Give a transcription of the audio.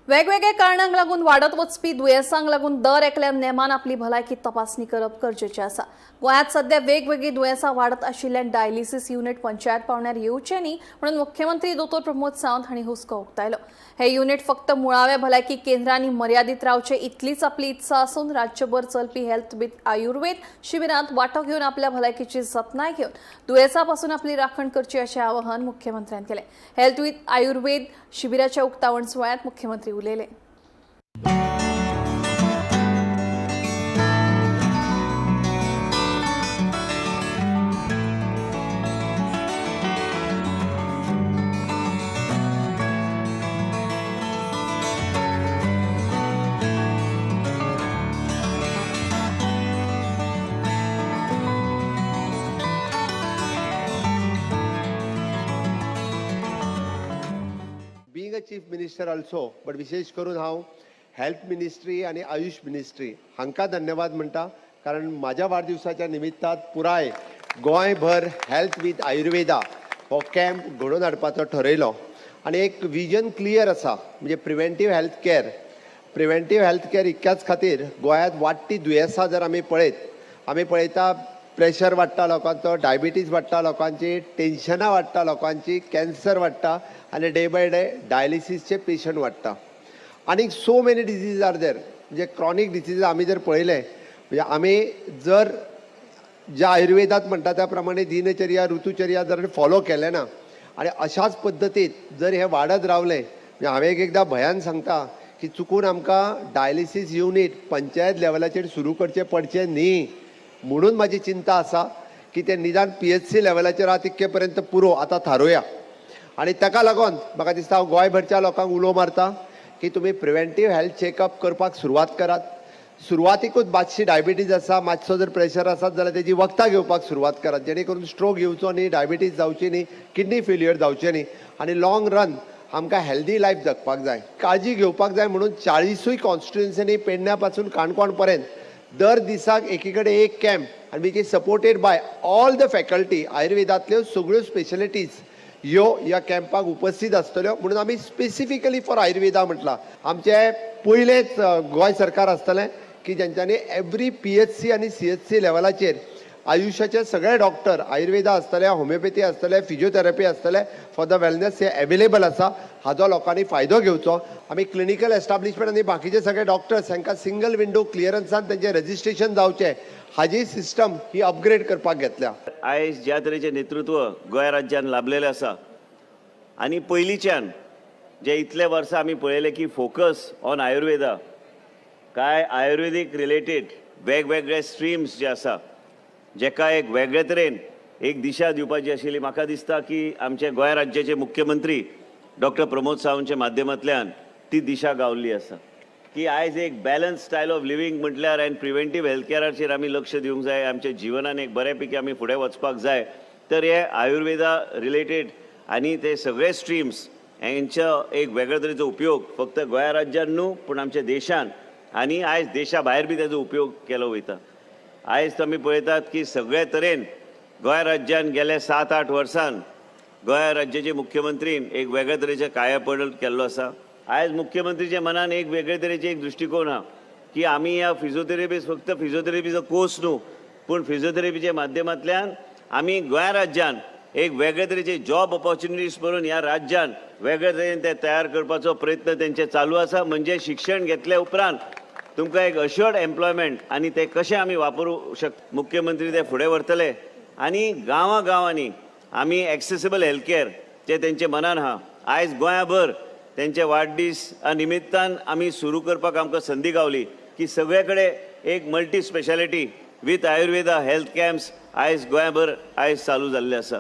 वेगवेगळ्या कारणांक लागून वाडत वचपी दुयेंसांक लागून दर एकल्यान नेमान आपली भलायकी तपासणी करप गरजेचें आसा. गोंयांत सध्या वेगवेगळीं दुयेंसां वाडत आशिल्ल्यान डायलिसीस युनिट पंचायत पावंड्यार येवचें न्ही म्हणून मुख्यमंत्री दोतोर प्रमोद सावंत हांणी हुस्को उक्तायलो. हे युनिट फक्त मुळाव्या भलायकी केंद्रांनी मर्यादीत रावचें इतलीच आपली इत्सा आसून राज्यभर चलपी हेल्थ विथ आयुर्वेद शिबिरांत वांटो घेवन आपल्या भलायकीची जतनाय घेवन दुयेंसा पासून आपली राखण करची अशें आवाहन मुख्यमंत्र्यान केलें. हेल्थ विथ आयुर्वेद शिबिराच्या उक्तावण सुवाळ्यांत मुख्यमंत्री उलयले. Being a chief minister also, but विशेष करून हांव हेल्थ मिनिस्ट्री आनी आयुश मिनिस्ट्री हांकां धन्यवाद म्हणटा, कारण म्हाज्या वाडदिवसाच्या निमित्तान पुराय गोंयभर हेल्थ विथ आयुर्वेदा हो कॅम्प घडोवन हाडपाचो ठरयलो आनी एक विजन क्लियर आसा, म्हणजे preventive health care. Preventive health care इतक्याच खातीर गोंयांत वाडटी दुयेंसां जर आमी पळयत, आमी पळयता प्रेशर वाडटा लोकांचो, डायबिटीज वाडटा लोकांची, टेन्शनां वाडटा लोकांची, कॅन्सर वाडटा आनी डे बाय डे डायलिसीसचे पेशंट वाडटा आनी so many disease are there. म्हणजे क्रॉनीक डिसीज आमी जर पळयले, म्हणजे आमी जर ज्या आयुर्वेदात म्हणटा त्या प्रमाणे दिनचर्या, ऋतुचर्या जर फॉलो केलें ना आनी अशाच पद्दतीत जर हे वाडत रावले, म्हणजे हांवें एक एकदां भंयान सांगता की चुकून आमकां डायलिसीस युनीट पंचायत लेवलाचेर सुरू करचें पडचें न्ही म्हणून म्हाजी चिंता आसा की ते निदान पीएचसी लेवलाचेर आहा तितके पर्यंत पुरो आतां थारोवया. आनी ताका लागून म्हाका दिसता हांव गोंयभरच्या लोकांक उलो मारता की तुमी प्रिवेंटीव हेल्थ चॅकअप करपाक सुरवात करात. सुरवातीकूच मातशी डायबिटीज आसा, मातसो जर प्रेशर आसात जाल्यार तेजी वखदां घेवपाक सुरवात करात, जेणे करून स्ट्रोक येवचो न्ही, डायबिटीज जावची न्ही, किडनी फेल्युअर जावचें न्ही आनी लॉंग रन आमकां हेल्दी लायफ जगपाक जाय, काळजी घेवपाक जाय. म्हणून 40ूय कॉन्स्टिट्युएन्सीनी पेडण्या पासून काणकोण पर्यंत दर दिसाक एकी कडेन एक कॅम्प आनी which is supported by all the faculty, आयुर्वेदांतल्यो सगळ्यो स्पेशलिटीज ह्यो ह्या कॅम्पाक उपस्थित आसतल्यो. म्हणून आमी स्पेसिफिकली फॉर आयुर्वेदा म्हटलां. आमचें पयलेंच गोंय सरकार आसतलें की जेंच्यांनी एवरी पीएचसी आनी सीएचसी लेवलाचेर आयुश्याचे सगळे डॉक्टर, आयुर्वेदा आसतले, होमिओपॅथी आसतले, फिजिओथेरपी आसतले, for the wellness hey available आसा. हाजो लोकांनी फायदो घेवचो. आमी क्लिनिकल एस्टाब्लिशमेंट आनी बाकीचे सगळे डॉक्टर्स हांकां सिंगल विंडो क्लियरन्सान तेंचें रजिस्ट्रेशन जावचें हाजी सिस्टम ही अपग्रेड करपाक घेतल्या. आयज ज्या तरेचें नेतृत्व गोंय राज्यान लाभलेलें आसा आनी पयलींच्यान जे इतले वर्सां आमी पळयलें की फोकस ऑन आयुर्वेदा, काय आयुर्वेदीक रिलेटेड वेगवेगळे स्ट्रीम्स जे आसा, जेका एक वेगळे तरेन एक दिशा दिवपाची आशिल्ली, म्हाका दिसता की आमचे गोंय राज्याचे मुख्यमंत्री डॉक्टर प्रमोद सावंतच्या माध्यमांतल्यान ती दिशा गावल्ली आसा की आयज एक बॅलन्स स्टायल ऑफ लिवींग म्हटल्यार आनी प्रिवेंटीव हेल्थ केराचेर आमी लक्ष दिवंक जाय, आमच्या जिवनान एक बऱ्यापैकी आमी फुडें वचपाक जाय, तर हे आयुर्वेदा रिलेटेड आनी ते सगळे स्ट्रीम्स हेंचो एक वेगळे तरेचो उपयोग फक्त गोंया राज्यान न्हू पूण आमच्या देशान आनी आयज देशा भायर बी तेजो उपयोग केलो वयता. आयज तुमी पळयतात की सगळे तरेन गोंय राज्यान गेल्या 7-8 वर्सान गोंय राज्याचे मुख्यमंत्रीन एक वेगळे तरेचें कायापलट केल्लो आसा. आयज मुख्यमंत्रीच्या मनान एक वेगळे तरेचे एक दृश्टिकोन आहा की आमी ह्या फिजिओथेरपी फक्त फिजिओथेरपीचो कोर्स न्हू पूण फिजिओथेरपीच्या माध्यमांतल्यान आमी गोंय राज्यान एक वेगळे तरेचे जॉब ऑपॉर्च्युनिटीज करून ह्या राज्यान वेगळे तरेन ते तयार करपाचो प्रयत्न तेंचे चालू आसा. म्हणजे शिक्षण घेतल्या उपरांत तुमकां एक अश्योर्ड एम्प्लॉयमेंट आनी ते कशें आमी वापरूं शक मुख्यमंत्री ते फुडें व्हरतले आनी गांवां गांवांनी आमी एक्सेसिबल हेल्थ केअर जे तेंचे मनान आहा, आयज गोंयाभर तेंचे वाडदीस निमित्तान आमी सुरू करपाक आमकां संदी गावली की सगळे कडेन एक multi speciality with Ayurveda health camps आयज गोंयाभर आयज चालू जाल्ले आसा.